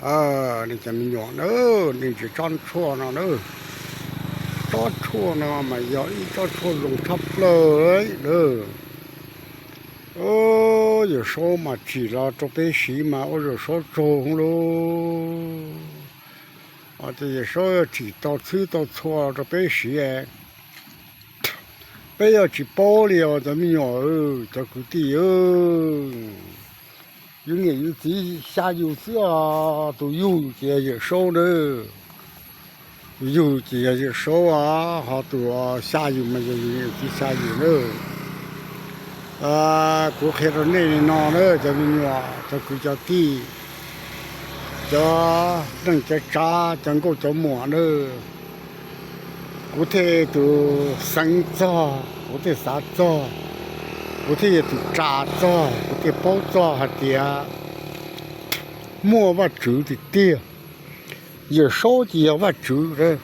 Nej cov me nyuam na, nej ntsia tsob tshuaj no na, tsob tshuaj no mas yog ib tsob tshuaj zoo tshaj plaws lawm. Yawm Saub mas tsim los rau peb siv mas ua Yawm Saub tsaug lauj. Ces Yawm Saub tsim tau txhwb tau txhua rau peb siv. Peb yuav tsis paub li os cov me nyuam, cov kwv tij. Yus niam yus txiv xya yus xwb os, tus yug ces yog Yawm Saub na. Tus yug ces yog Yawm Saub os, ho tus xya yus mas yog yus niam yus txiv xya yus na. Kuv qhia rau nej li no na cov me nyuam, cov kwv cov tij, cov neej cov tsav, cov nkauj cov muam na. Kuv thiaj tus xeev txog, kuv thiaj xav txog, kuv thiaj yog tus ras txog, kuv thiaj paub txog hais tias muaj Vajtswv tiag tiag. Yawm Saub ces yog Vajtswv,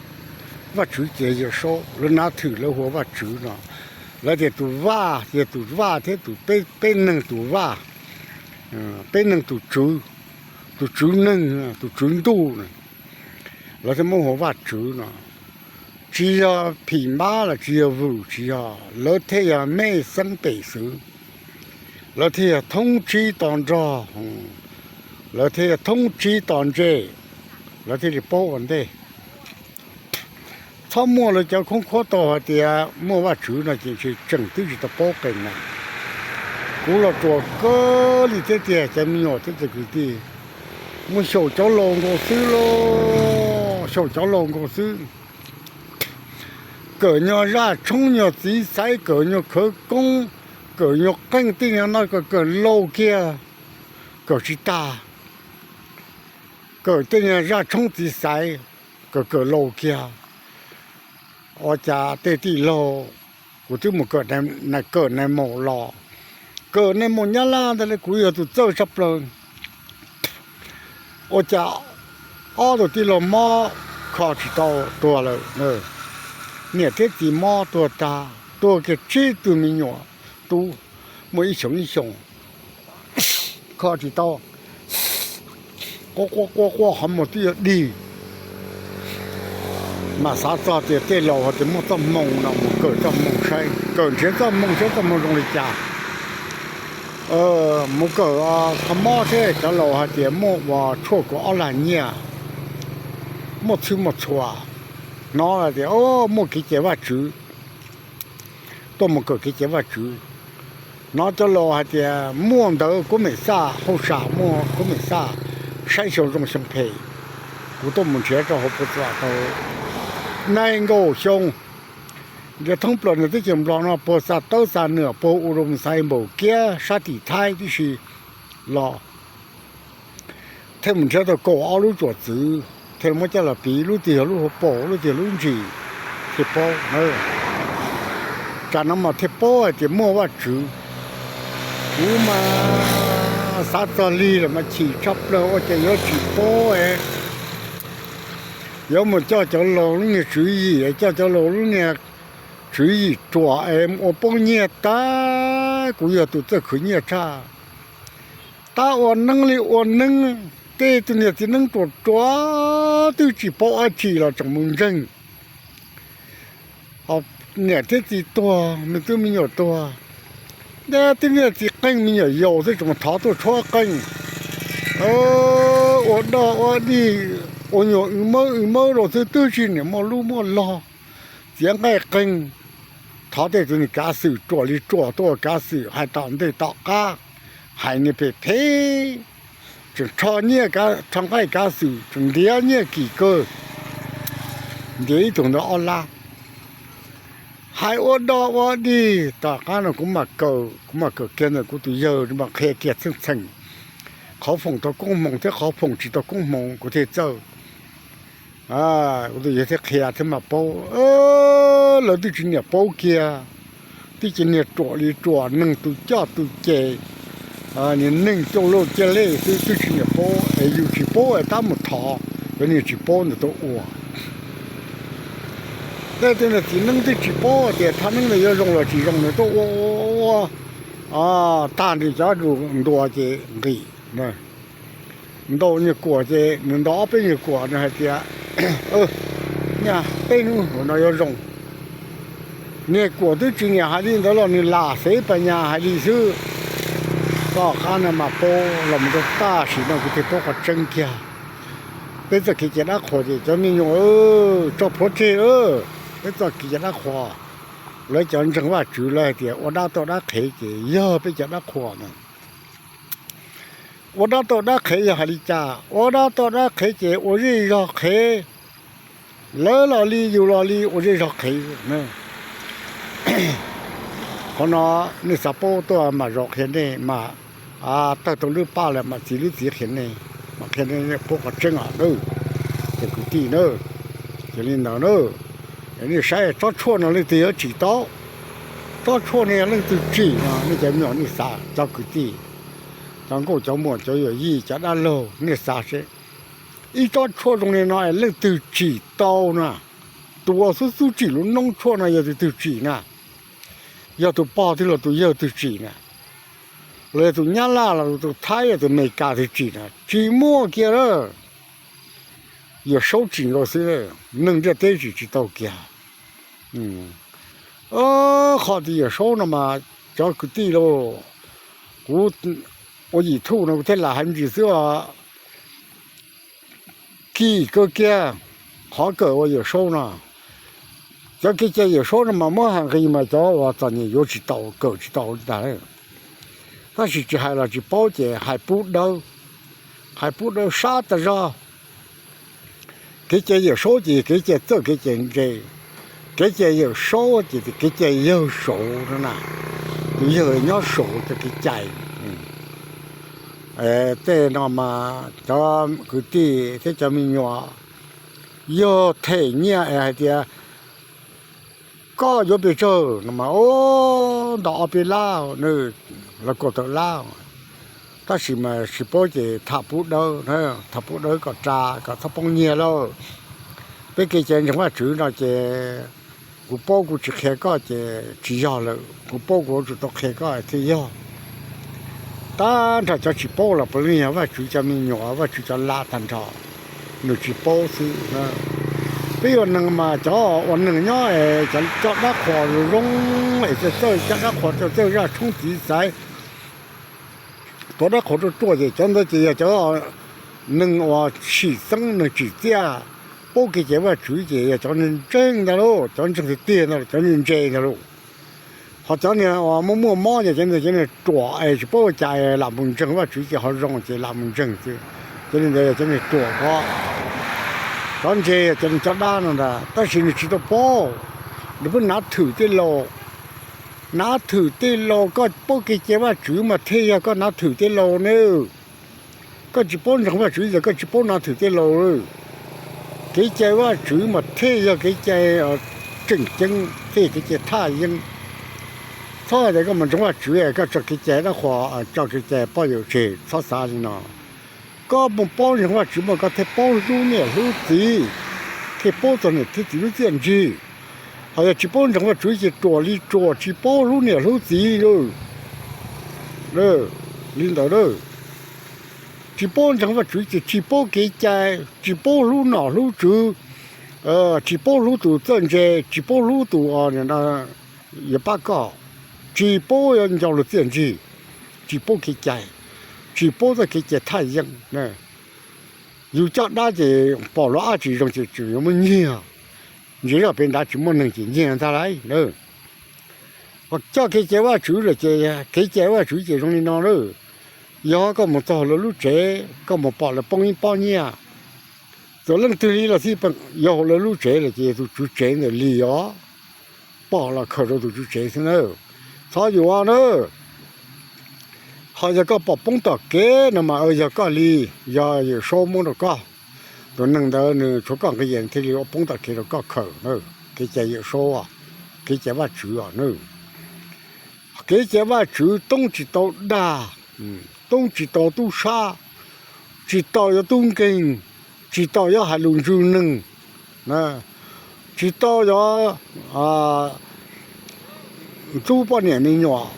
Vajtswv ces yawm Saub, lawv nav thwm lawv hu ua Vajtswv no. Lawv tias tus Vaj ces tus Vaj thiab tus, peb neeg tus Vaj, peb neeg tus Tswv, tus Tswv neeg, tus Tswv ntuj na, lawv thiaj muab hu ua Vajtswv no. Tsis yog phim npab los tsis yog vwm tsis yog, lawv thiaj yog mej xeeb pem xwv, lawv thiaj yog thoob tsib to nrog, lawv thiaj yog thoob tsib to ntse, lawv thiaj li paub ua ntej. Txhob muaj lawv cov khoob khuab tau hais tias muaj Vajtswv no ces tseem twb tsis tau paub qee na. Kuv los ruam kawg li thiab tiag cov me nyuam thiab cov kwv tij. Muaj xyaum cov laus nkaus xwb lauj, xyaum cov laus nkaus xwb. Kawm nyuag zaj tshoob nyuag txiv xaiv, kawm nyuag khawv koob, kawm nyuag qeej tej nyuag no kom kawm laus kiag, kawm tsis tag. Kawm tej nyuag zaj tshoob txiv xaiv, kawm kawm laus kiag. Ua cas tej tij laug, kuv twb mus kawm nais maum los, kawm nais maum Nyab Laj ntawd li kuv yog tus txawj tshaj plaws. Ua cas ob tug tij laug mob kho tsis tau tuag lawm. Niam thiab txiv mob tuag tag, tuag kiag tsib tug me nyuam tub, muaj ib xyoos ib xyoos, kho tsis tau. Quaj quaj quaj quaj qhov muag twb yuav dig. Mas xav txog tias tej laus hais tias muaj txoj hmoo no mus kawm txoj hmoo saib, kawm nrhiav txoj hmoo saib txoj hmoo zoo li cas. Mus kawm kho mob seb cov laus hais tias muaj ua tshuaj kuv ob lag nyiaj, muaj txhwb muaj txhua. Hnov hais tias muaj kev cai Vajtswv, tuaj mus kawm kev cai Vajtswv. Hnov cov laus hais tias muaj ntawv Kuab Mem Xaj, hauj sam muaj Kuab Mem Xaj, saib xyoo zoo xyoo phem. Kuv tuaj mus nrhiav rau hauv puas txawm tau nees nkaum xyoo, nrhiav thoob plaws nws teb chaws Nplog no puag xa tawb xa nwam puag U Roo Xais npaum kiab sab tim Thaib tib si los. Thiaj mus nrhiav tau kaum ob lub tsuam txwv, thiaj muab coj los piv, lub twg yog lub hauv paus, lub twg yog lub ntsis, thiaj paub. Tsam no mas thiaj paub hais tias muaj Vajtswv. Kuv mas xav txog lig lawm mas chim tshaj plaws ua cas yuav tsis paub es yuav mus coj cov laus lub niag tswv yim, coj cov laus lub niag tswv yim ruam es ua poob nyiaj tag. Kuv yog tus txawj khwv nyiaj tshaj, tab ua neeb li ua neeb, tej tug niag txiv neeb ruam ruam twb tsis paub dab tsi los tseem mus ntseeg. Niam thiab txiv tuag, me tub me nyuam tuag, ntiab tib niag txiv qeej me nyuam yaus xwb tseem thov tuaj tshuab qeej. Ua dog ua dig, ua nyuag w mawb w mawb rau xwb twb tsis niam muaj lub muaj log, txiav nqaij qeej. Thov tej tug niag kav xwm ruam li ruam tuaj ua kav xwm hais tom ntej tom qab, hais niag phem phem, tseem rho nyiaj, rho nqaij kav xwm, tseem ntiav nyiaj kim kawg, ntiav ib tug ntawd ob lab. Hais ua dog ua dig, tom qab no kuv mam kawm, kuv mam kawm kiag ntawm kuv tus yawg mam qhia kiag txheej txheem, qhov foom tau koob hmoov thiab qhov foom tsis tau koob hmoov kuv thiaj txawj. Kuv tus yawg thiaj qhia thiab mam paub. Lawv twb tsis niam paub kiag, twb tsis niag ruam li ruam, neeg tus coj tus ces, niag neeg coj loj coj lej xwb twb tsis niam paub es yus tsis paub es tab mus thov cov niag tsis paub ntawd tuaj ua. Tej tug niag txiv neeb twb tsis paub tias thaj neeb ntawd yuav zoo los tsis zoo, nws tuaj ua ua ua tag nrho cov ntuas ces nqis. Ntaus nyuag kuam ces nws ntaus ob peb nyuag kuam nws hais tias, nyaj peb hnub no yuav zoo. Niag kuam twb tsis niam hais li ntawd los nws lam xev pas nyas hais li xwb. Tom qab no mas paub los mus rau tam sim no kuv thiaj paub qhov tseeb kiag. Peb txoj kev cai dab qhuas ces cov me nyuam, tso plhuav tseg lawm. Peb txoj kev cai dab qhuas, lawv cov ntseeg Vajtswv lawv hais tias ua dab tau dab qhev ces yog peb cov dab qhuas na. Ua dab tau dab qhev yog hais li cas? Ua dab tau dab qhev ces ua zej zog qhev, lawv los li yus los li ua zej zog qhev. Qhov no nej xav paub tuaj mam zov qhia nej mas, tawg tau lub paj lawm mam txiv lub txiv qhia nej, mam qhia nej paub qhov tseeb os na, cov kwv tij na. Ces li ntawd na, nej saib tsob tshuaj no leej twg yuav tsim tau, tsob tshuaj no yog leej twg tsim no nej cov me nyuam nej xav, cov kwv tij, cov nkauj cov muam cov yawm yij cov dab laug nej xav seb, ib tsob tshuaj zoo li no es leej twg tsim tau na? Tus uas xub xub tsim lub noob tshuaj no yog tus twg tsim na? Yog tus pog twg los tus yawg twg tsim na? Los yog tus Nyab Laj los tus Thaib los tus Amelikas twg tsim na? Tsis muaj kiag lawm. Yawm Saub tsim nkaus xwb, neeg ntiaj teb tsim tsis tau kiag. Qhov tias Yawm Saub no mas cov kwv tij lauj, kuv ua YouTube no kuv thiaj lam hais me ntsis xwb os. Kim kawg kiag qhov kawm ua Yawm Saub no. Cov kev cai Yawm Saub no mas muab hais nqis mas cov uas txom nyem yuav tsis tau, kawm tsis tau li ntag. Tab sis tsis hais los tsis paub ces hais pub dawb, hais pub dawb sab tas zog. Kev cai Yawm Saub ces kev cai txawj kev cai ntse, kev cai Yawm Saub ces kev cai yawg Saub no na, tus yawg nyob Saub cov kev cai. Tej no mas cov kwv tij thiab cov me nyuam yog them nyiaj es hais tias koj yuav pes tsawg no mas, o, ntau ob peb lab, lawv kaum tawm lab. Tab sis mas tsis paub ces tham pub dawb, tham pub dawb kom ras kom txhob poob nyiag lauj. Peb kev cai ntseeg Vajtswv no ces kuv paub kuv tsis qhia koj ces tsis yog lawm, kuv paub kuv yuav tsum tau qhia koj thiaj yog. Tag nrho cov tsis paub los puav leej yog Vajtswv cov me nyuam, Vajtswv cov lab tag nrho, nws tsis paub xwb. Peb ua neeg mas cov ua neeg nyob es cov coj dab qhuas zoo zoo es txawj txawj coj dab qhuas, txawj txawj zaj tshoob txiv xaiv tuav dab qhuas ruaj ruaj ces cov ntawd ces yog cov neeg uas tsim txeeb neeg tsim txiaj, paub kev cai Vajtswv ces yog cov ntseeg ntag lauj, cov ntseeg tiag tiag ntag, cov ntse ntag lauj. Ho cov niag uas muaj muaj mob ces cov ntawd cov niag ruam es tsis paub ua cas lam mus ntseeg Vajtswv ces ho zoo ces lam mus ntseeg xwb. Cov niag ntawd yog cov niag ruam ko. Cov ntse yog cov niag coj dab no ntag, tab sis nws tsis tau paub, nws pheej nav thwm tej laus. Nav thwm tej laus, koj paub kev cai Vajtswv mas thiaj yog koj nav thwm tej laus ne. Koj tsis paub ntseeg Vajtswv ces koj tsis paub nav thwm tej laus. Kev cai Vajtswv mas thiaj yog kev cai tseem ceeb, thiaj kev cai thaj yeeb. Txhob hais tias koj mus ntseeg Vajtswv koj tso kev cai dab qhuas, tso kev cai poj yawm tseg, txhob xav li no. Koj mus paub ntseeg Vajtswv mas koj thiaj paub hlub niam hlub txiv, thiaj paub txog niam thiab txiv lub txiaj ntsig. Ho yog tsis paub ntseeg Vajtswv ces ruam li ruam, tsis paub hlub niam hlub txiv li. Li ntawd, tsis paub ntseeg Vajtswv ces tsis paub kev cai, tsis paub hlub nom hlub tswv, tsis paub hlub tus txawj ntse, tsis paub hlub tus yuav pab koj, tsis paub nco luag txiaj ntsig, tsis paub kev cai, tsis paub txoj kev cai thaj yeeb. Yus coj dab ces pom luag dab tsi zoo ces tseem yuav muab nyiag, ntsia zoj pem nrad tsis muaj neeg ces nyiag ntag lauj. Ho coj kev cai Vajtswv lawm ces kev cai Vajtswv ces zoo li no lawm. Yog koj mus txog lawv lub tsev, koj mus pom lawv poob ib pob nyiaj, txawm leej twg li los xij, yog hauv lawv lub tsev lawm ces yog tus tswv tsev ntawm li os, pom los khaws rau tus tswv tsev xwb na, txhob yuav na. Ho yog koj pom poob tom kev no mas yog koj li, yog Yawm Saub muab rau koj, tus neeg ntawd nws tshuav koj nqi es thiaj li ua poob tom kev rau koj khaws na. Kev cai Yawm Saub, kev cai Vajtswv os na. Kev cai Vajtswv toob tsis tau dag, toob tsis tau tub sab, tsis tau yuav tub nkeeg, tsis tau yuav hais lus ntswg neeg, tsis tau yuav ntxub poj niam me nyuam,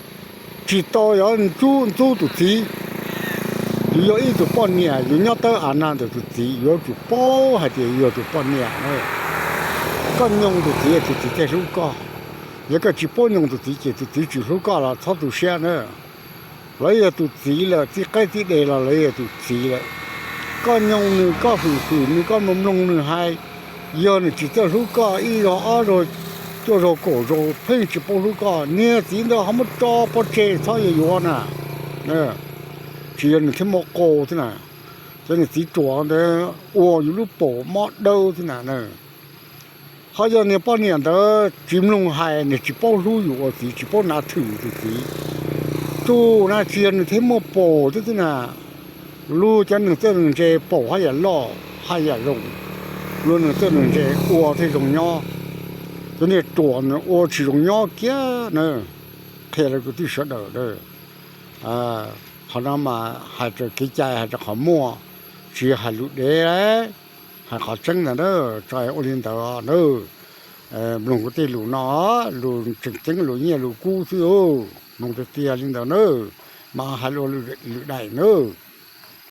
tsis tau yuav ntxub tus txiv, tus Yog ib tug poj niam yuav nyob tawb av nag ntawm tus txiv yuav tsum paub hais tias yog tus poj niam na. Koj nyoog tus txiv, tus txiv thiaj hlub koj. Yog koj tsis paub nyoog tus txiv ces tus txiv tsis hlub koj los txhob tu siab na. Lawv yog tus txiv lawm, txij qaib txij dev los lawv yog tus txiv lawm. Koj nyoog nws, koj hwm hwm nws, koj mloog mloog nws hais, yog nws tsis txawj hlub koj ib zaug ob zaug, cuaj zaug kaum zaug pheej tsis paub hlub koj, niag txiv ntawd ho muab tso pov tseg txhob yuav yuav na. Tsis yog nws thiaj muaj qau thiab na. Cov niag txiv ruam ntawd ua yus lub paum mob dawb thiab na. Ho yog niag poj niam ntawd tsis mloog hais, nws tsis paub hlub yus ua txiv, tsis paub nav thwm yus tus txiv, tus na tsis yog nws thiaj muaj paum thiab thiab na. Luag cov neeg txawj neeg ntse paum haj yam loj haj yam zoo, luag neeg txawj neeg ntse ua thiaj zoo nyob. Cov niag ruam nws ua tsis zoo nyob kiag na. Qhia rau kwv tij sawv daws na. Qhov no mas hais raws kev cai, hais rau qhov muaj, tsis hais lus dev, hais qhov tseeb ntag na. Tso ua li ntawd na. Mloog kuv tej lus no, lus tseem ceeb, lus nyiaj lus kub xwb, mloog tiag tiag li ntawd na. Mas hais lus lwm daim na.